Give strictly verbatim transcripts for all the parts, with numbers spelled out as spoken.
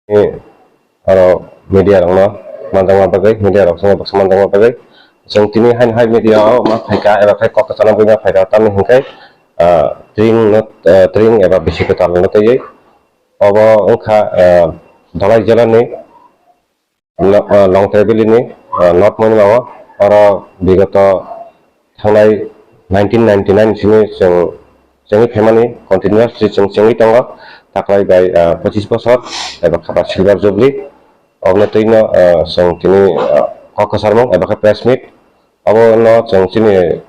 Aro media rokno manjakma bagwi, media rok songno baksa manjakma bagwi chwng tini haino hai media o ma phaikha eba khai kok kwchangno bui ma phaikha, tamni hwnkhe, ah, tring no, ah, tring eba bisi kwtal no twiwi obo wngkha, ah, Dhalai jela ni, ah, Longtrai Valley ni, ah, North Moinama o. Oro bigoto thangnai nineteen ninety-nine simi chwng chengwi phaimani, continuously chwng chengwi tongo, taklai bai, ah, pochis bosor eba kha silver jubilee. Oboni twino, ah, chwng tini, ah, kok kwcharmung eba khe press meet, obono chwng chini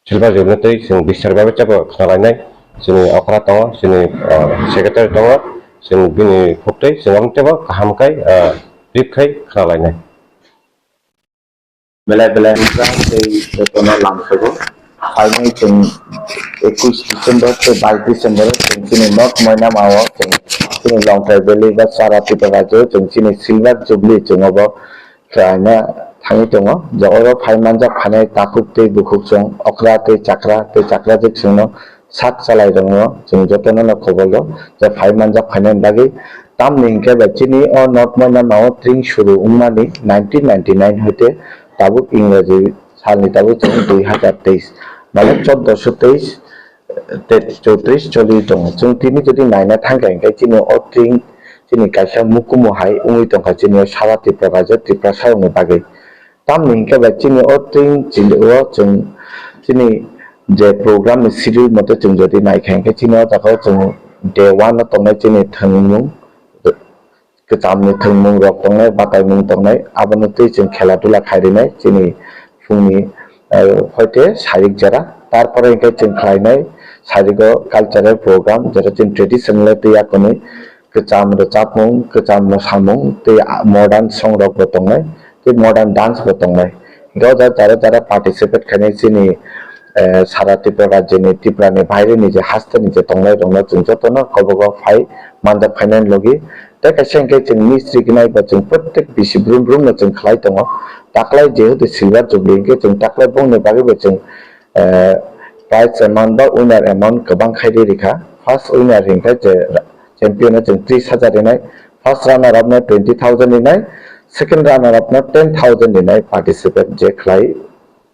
silver jubilee twi chwng bistar bai teibo khna lainai. Chini okra tongo, chini, ah, secretary tongo, chwng bini phuktwi chwng omo teibo kaham khai, ah, brief khai khna lainai. Belai belai wngkha tei jotono lamsogo. Phainai chwng ekush December tei bais December o chwng chini North Moinama o chwng chini Longtrai Valley ba Sara Tripura rajyo chwng chini Silver Jubilee chwng obo khlaina thangwi tongo. Je oro phai manjak phainai takhuk tei bukhuk chwng okra tei chakra tei chakra je chwngno sak chalai rokno chwng jotono no khobor rw je phai manjak phainani bagwi. Tamni hinkhe bai chini o North Moinama o tring suru wngmani nineteen ninety-nine hoite tabuk Ingraji salni tabuk chwng dui hazar teis, mane choddoso teis, te chowtris choli tongo. Chwng tini jodi naina thangkha hinkhe chini o tring chini kaisa mukumu hai wngwi tongkha chini o sara Tripura rajyo Tiprasa rokni bagwi. Tamni hinkhe bai chini o tring chini o chwng chini je program ni schedule mote chwng jodi naikha hinkhe chini o jaga o chwng day one o tongnai chini thwngmung, kwchamni thwngmung rok tongnai, bataimung tongnai, abono twi chwng khela dula khai rinai chini phungni, eh, hoite sarik jora. Tarpore hinkhe chwng khlainai sarigo cultural program, jora chini traditional twi yakoni kwcham rwchapmung, kwcham mwsamung tei modern song rok bo tongnai, tei modern dance bo tongnai. Hinkhe o jaga jara jara participate khainai chini, eh, sara Tripura rajyoni, Tripura ni baire ni je haste ni je tongnai rok no chwng joto no kobogo phai manjak phainani logi. Tei kaisa hinkhe chwng miss rignai ba chwng protek bisi brum brum no chwng khlai tongo. Taklai jehetu silver jubilee hinkhe chwng taklai bongni bagwi bo chwng, eh, prize amount ba winner amount kwbang khai ri rikha. First winner hinkhe je champion no chwng tris hajar rinai, first runner up no twenty thousand rinai, second runner up no ten thousand rinai participate je khlai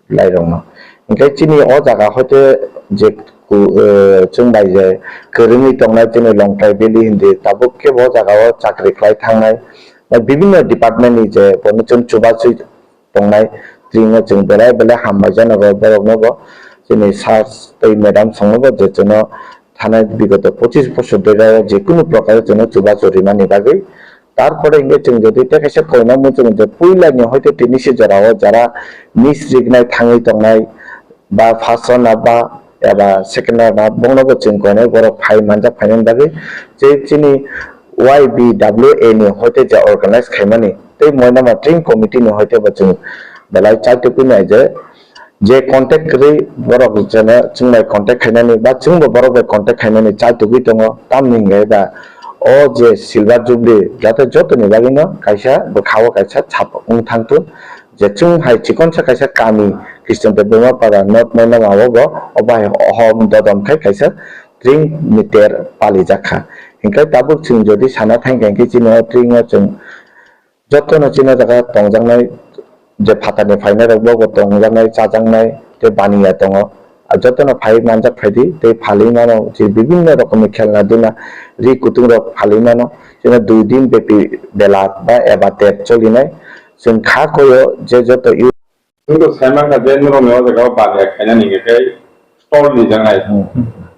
lairokno. Hinkhe chini o jaga hoite je ku-, eh, chwng bai je kwrwngwi tongnai chini Longtrai Valley hindi tabuk khe bo jaga o chakri khlai thangnai, ba bibinno department ni je bono chwng chubachu tongnai, tini chwng belai belai hambai jano bo borokno bo chini sir tei madam songno bo je chwngno thanai bigoto pochis bosor dera o je kunu prokar chwngno chubachu rimani bagwi. Tarpore hinkhe chwng jodi tei kaisa koina muchung je puila ni hoite tini se jora o jara miss rignai thangwi tongnai ba first runner ba eba second runner bongno bo chwng koinai borok phai manjak phainani bagwi je chini Y B W A ni hoite je organize khaimani tei Moinama Tring Committee ni hoite bo chwng belai chaitugwi nai je, je contact kwrwi borok jeno chwng bai contact khainani ba chwngbo borok bai contact khainani chaitugwi tongo. Tamni hwnkhe ba o je Silver Jubilee jate jotoni bagwino kaisa bwkha-o kaisa chap wng thangthun. Je chwng hai chikonsa kaisa kami Kristan Debbarma Para North Moinama o bo, o bai hom dodom khai kaisa tring ni ter palijak kha. Hinkhe tabuk chwng jodi sana thangkha hinkhe chini o tring o chwng jotono chini o jaga tongjaknai je phatarni phainai rok bo bo tongjaknai chajaknai tei baniya tongo. Jotono phai manjak phaidi tei phalwi mano je bibinno rokomni khelna duna ri kutung rok phalwi mano. Chini dui din bepi bela ba eba tet cholinai. Chwng kha koyo je joto youth. Chwngno saimankha je norokni o jaga o baniya khainani hwnkhe stall ni jangnai. Hmm.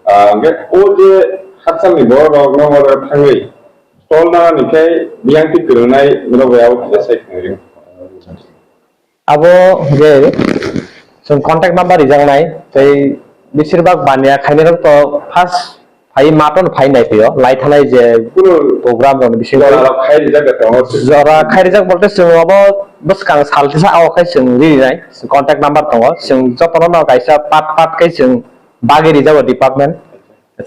Ah, hwnkhe o je hakchalni borok rok no o jaga thangwi stall nana ni khe biyang twi kwrwngnai norok bai abo kisa sai khwrwng. Abo hwnkhe chwng contact number rijaknai tei besirbak baniya khainai rok to first phai maton phai nai phio lai thanai je program rok bisingo jora khai rijak de tongo. Jora khai rijak bolte chwng abo bwskang sal tisa o khai chwng ri rinai contact number tongo, chwng jotono no kaisa part part khai chwng bagwi rijago department,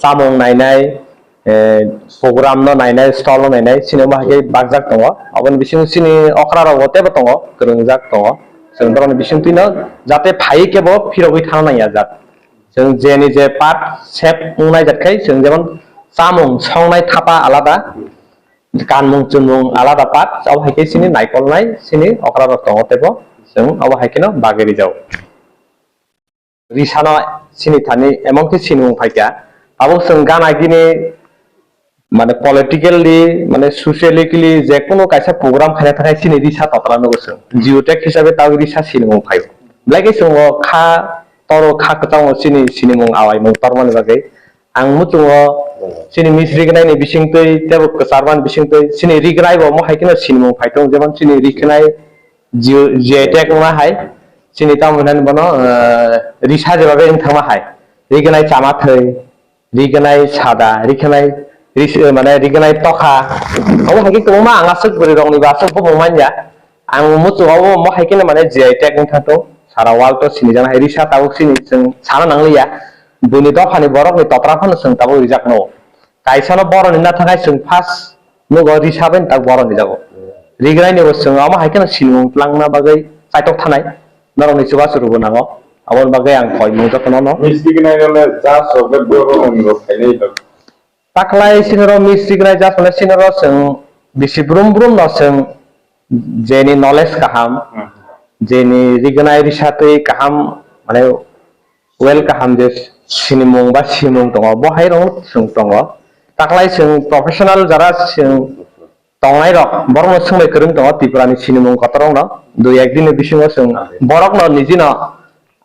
chamung nainai, eh, program no nainai, stall no nainai, chini omo hai khe bakjak tongo. Aboni bisingo chini okra rok bo teibo tongo, kwrwngjak tongo. Chwng borokni bisingtwi no jate phaiwi khe bo phirogwi thang nang ya jak. Chwng jeni je part sep wngnai jak khai chwng jemon chamung songnai thapa alada, kanmung chumung alada part, abo hai khe chini naikolnai chini okra rok tongo teibo chwng abo hai kheno bagwi rijao. Risano chini thani emon khe sinimung phaikha, abo chwng gana gini mane politically, mane socially je kunu kaisa program khaina thangkhe chini risa totra nugo chwng. Geotag hisabe tei risa sinimung phaio. Belai khe chwng o kha toro kha kwchango chini sinimung awaimung tormani bagwi. Ang muchungo chini Miss Rignai ni bisingtwi teibo kwcharmani bisingtwi chini Rignai bo mo hai kheno sinimung phai tongo, jemon chini Rignai G-, G I tag wngma hai chini tamo hinani bono, eh, risa jeba bai wng thangma hai. Rignai chama thwi, Rignai sada, Rignai ris-, eh, mane Rignai tokha. Omo hai khe kwbangma ang aswk bwrwi rokni bo aswk bumung manya. Ang muchungo omo mo hai kheno mane G I tag wng thangto. Sara world o sinijaknai hai risa tabuk sini chwng sana nangliya. Buini dophani borokni totra phano chwng tabuk rijakno. Kaisano boroni nathakhai chwng first nugo risa bai tak boroni jago. Rignai ni bo chwng omo hai kheno sinimung twlangna bagwi kaitok thanai. Norokni chubachu rwbo nango. Aboni bagwi ang koimung jotono no. Miss Rignai le judge rok le borok rok ni rok khainai rok. Taklai sinoro Miss Rignai judge le sinoro chwng bisi brum brum no chwng jeni knowledge kaham, hmm, jeni rignai risatwi kaham, mane well kaham je sinimung ba simung tongo, bo hai rok chwng tongo. Taklai chwng professional jara chwng tongnai rok, borokno swngbai kwrwng tongo Tripura ni sinimung kotor rokno. Dui ek din ni bisingo chwng borokno nijino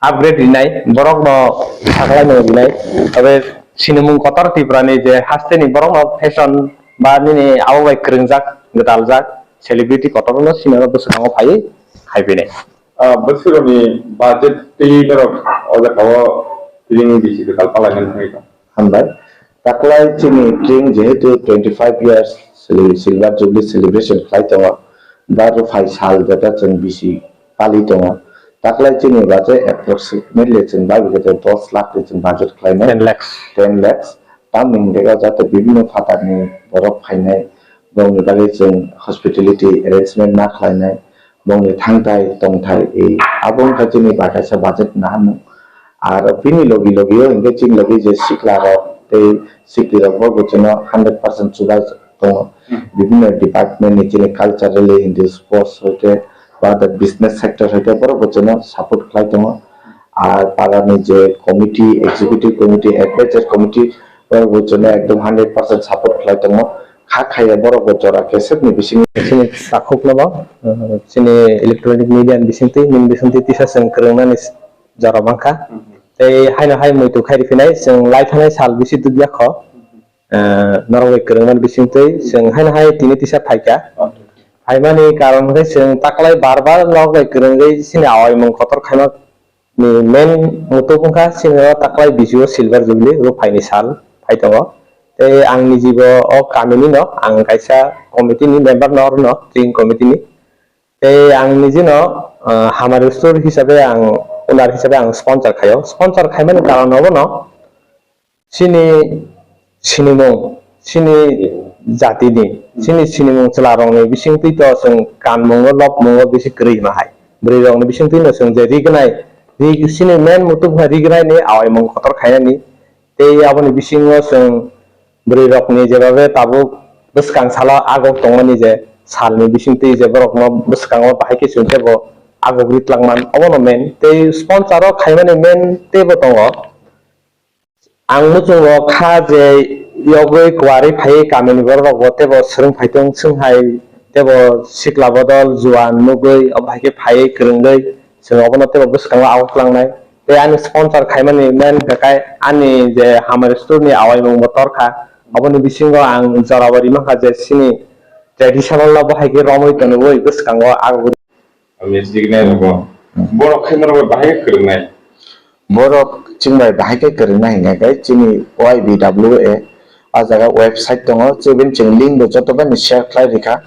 upgrade rinai, borokno saklai no rinai. Tabe sinimung kotor Tripura ni je haste ni borokno fashion ba nini abo bai kwrwngjak, gwdaljak celebrity kotor rokno sinimung bwskango phaiwi khai phinai. Ah, bwswrokni budget twi norok o jaga o tring bisi kwtal palainani thangwi tong? Hambai. Taklai chini tring jehetu twenty five years cele-, Silver Jubilee celebration khlai tongo. Ba rwphai sal jeta chwng bisi pali tongo. Taklai chini budget approximately chwng bai bwkhe dos lakh twi chwng budget khlainai. Ten lakhs. Ten lakhs. Tamni hwnkhe o jato bibhinno phatarni borok phainai. Bongni bagwi chwng hospitality arrangement ma khlainai. Bongni thangthai tongthai, e, abo wngkha chini ba kaisa budget naharmung. Ar bini logi logi o hwnkhe chini logi je sikla rok tei sikli rok bo chwngno hundred percent chubai tongo. Hmm. Bibhinno department ni chini culturally hindi sports hoite ba the business sector hoite borok bo chwngno support khlai tongo. Ar para ni je committee, executive committee, advisor committee borok bo chwngno ekdom hundred percent support khlai tongo. Kha khaiya borok bo jora kesek ni bising. Chini takhuk no bo, uh, chini electronic media ni bising twi, nini bising twi tisa chwng kwrwng nani jora mankha. Mhm. Tei haino hai muitu khai riphinai, chwng lai thanai sal bisi dubya kho. Mhm. Eh, norok bai kwrwngmani bisingtwi chwng haino hai tini tisa phaikha. Oh. Phaimani karon hwnkhe chwng taklai bar bar norok bai kwrwngwi chini awaimung kotor khaima ni main mutuk wngkha chini o taklai bisi o Silver Jubilee o phaini sal phai tongo. Tei ang nijibo o kamini no ang kaisa committee ni member no oro no tring committee ni. Tei ang nijino, ah, hamari store hisabe ang, owner hisabe ang sponsor khaio. Sponsor khaimani karon obono chini sinimung, chini jatini, chini sinimung chwlarokni bisingtwi to chwng kanmungo, lobmungo bisi kwrwi ma hai. Bwrwirokni bisingtwino chwng je rignai, ri-, chini main mutuk wngkha rignaini awaimung kotor khainani. Tei aboni bisingo chwng bwrwirokni jebabe tabuk bwskang salo agok tongmani je salni bisingtwi je borokno bwskango bahai khe chwng teibo agok ri tlangman, obono main. Tei sponsor o khaimani main teibo tongo. Ang muchungo kha je yogwi kuarwi phaiwi kamini bororokbo teibo swrwng phai tong, chwng hai teibo sikla bodol juan nugwi obo hai khe phaiwi kwrwngwi chwng obono teibo bwskango agok tlangnai. Tei ani sponsor khaimani main hwnkhe ani je hamari store ni awaimung bo torkha. Oboni bisingo ang jorabo ri mankha je chini traditional no bo hai khe romwi tonwi bwskango agok. Miss Rignai rogo. Hmm. Borok khe norok bai bahai khe kwrwngnai. Borok chwng bai bahai khe kwrwngnai hwnkhe chini Y B W A o jaga website tongo, chini chwng link bo joto bai ni share khlai rikha.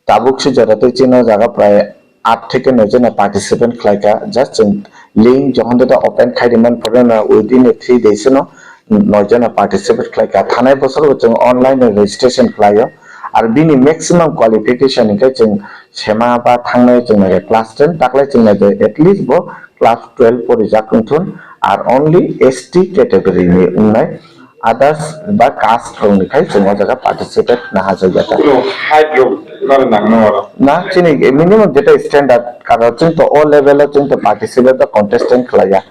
Tabuk se jora tei chini o jaga prai aat theke noi jona participant khlai kha. Just chwng link jokhon tei open khai rimani pore no within a three days no noi jona participate khlai kha. Thanai bosor bo chwng online no registration khlai o. Ar bini maximum qualification hinkhe chwng sema ba thangnai chwng nai kha class ten, taklai chwng nai kha at least bo class twelve porijak wngthun. Ar only S T category ni wngnai. others ba caste rokni khai chwng o jaga participate nahajak ya ta. Kuno height rok nang nang no oro. Na chini minimum jeta standard karo chwng to o level o chwng to participate ba contestant khlaiya.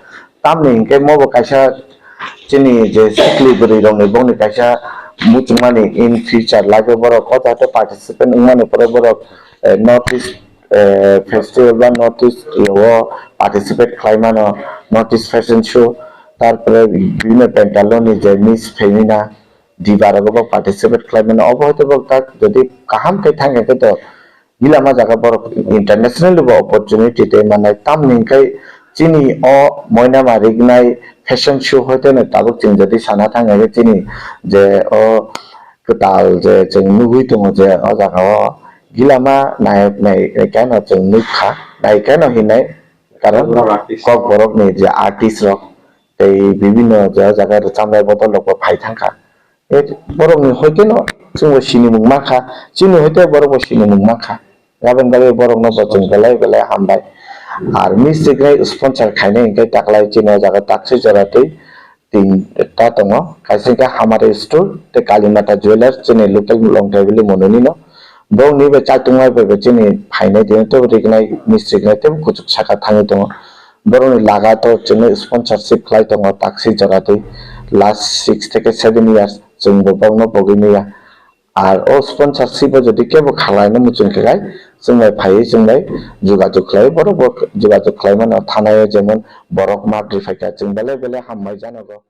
Tamni hinkhe mobo kaisa chini je sikli bwrwi rokni bongni kaisa muchungmani in future life o borok o jate participate wngmani pore borok eh, North East eh, festival ba North East o participate khlai mano, North East fashion show, tarpore bibhinno pantaloni je Miss Femina, Diva rogo bo participate khlai mano. Obo hoite bo tak jodi kaham khe thang khe to gila ma jaga borok international bo opportunity tei manai tamni hinkhe chini o moinama rignai fashion show hoite no tabuk chwng jodi sana thang khe chini je o kwtal je chwng nugwi tongo je o jaga o gila ma nai nai khe no chwng nukha nai khe no hinai karon Kokborok artist. Kokborok ni je artist rok tei bibhinno je o jaga rwchapnai bodol rok bo phai thangkha. E borok ni hoite no chwng bo sinimung mankha, chini hoite borok bo sinimung mankha. Aboni bagwi borok no bo chwng belai belai hambai. Ar Miss Rignai sponsor khainai hinkhe taklai chini o jaga taksi jora twi tin ta tongo, kaisa hinkhe Hamari Store tei Kalimata Jewellers chini local Longthai Valley mononi no. Borok ni bai chatungmai bai bo chini phainai tini tebo rignai Miss Rignai tebo kuchuk saka thangwi tongo. Borokni lagator chwngno sponsorship khlai tongo taksi jora twi last six theke seven years chwng bo borokno bogwi maya. Ar o sponsorship o jodi kebo khlaino muchung khe khai chwng bai phaiwi chwng bai jogajog khlai borok bo jogajog khlai mano thanai o jemon borok mat rwphai kha chwng belai belai hambai janogo.